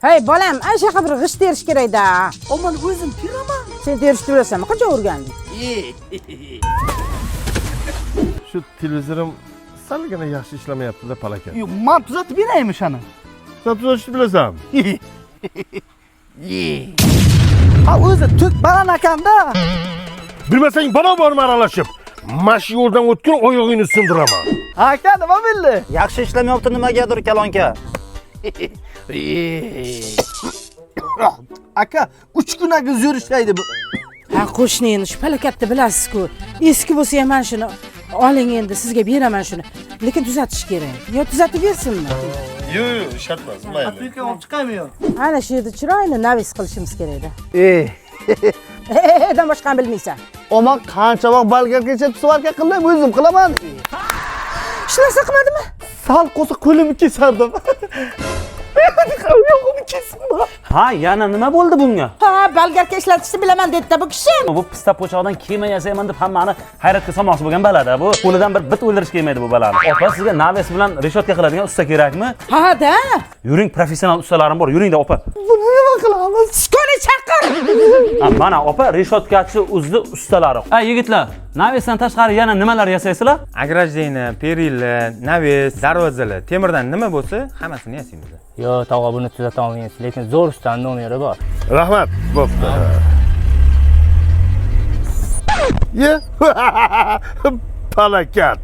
Hey bolam, ana shunaqa bir g'isht terish kerak-da. Man o'zim teraman. Sen terishni bilasanmi? Qachon o'rganding? Shu televizorim salgina yaxshi ishlamayapti-da, palakat. Yo'q, man tuzatib beraymi shuni? Sen tuzatishni bilasanmi? Ha, o'zi tuk baland ekanda. Bilmasang balo bormi aralashib? Mash yo'ldan o'tgan oyog'ingni sindiraman. Aka, nima bo'ldi? Yaxshi ishlamayapti nimagadir kalonka. Aka, 3 kunga zo'r ishlaydi bu. Ha, qo'shni, endi shu palakatni bilasiz-ku. Eski bo'lsa ham mana shuni oling endi, sizga beraman shuni. Lekin tuzatish kerak. Yo tuzatib bersinmi? Yo'q, yo'q, shart emas, mayli. Afrika olib chiqaymi yo? Ana shu yerda chiroyli naves qilishimiz kerak-da. E. Dan boshqani bilmaysan. Omon qancha vaqt bolgarkacha svarka qildim, o'zim qilaman. Hech narsa qilmadimi? Sal qolsa qo'limni kesardim. Oyog'imni kesdim. Ha, yana nima bo'ldi bunga? Ha, bolgarka ishlatishni bilaman dedi-da bu kishi. Bu pista po'chog'dan kema yasayman deb hammani hayratga solmoqchi bo'lgan balada bu. Qo'lidan bir bit o'ldirish kelmaydi bu balani. Opa, sizga naves bilan reshotka qiladigan usta kerakmi? Ha-da. Yuring, professional ustalarim bor. Yuringda opa. Buni nima qilamiz? Skoli chaqir. Ha, mana opa, reshotkachi uzni ustalari. Ha, yigitlar, navesdan tashqari yana nimalar yasaysizlar? Ограждение, perilla, naves, darvozalar, temirdan nima bo'lsa, hammasini yasaymiz. Yo, tog'a, buni tuzata olmaysiz, lekin zo'r ustani nomeri bor. Rahmat, bo'pti. Ye. Palakat.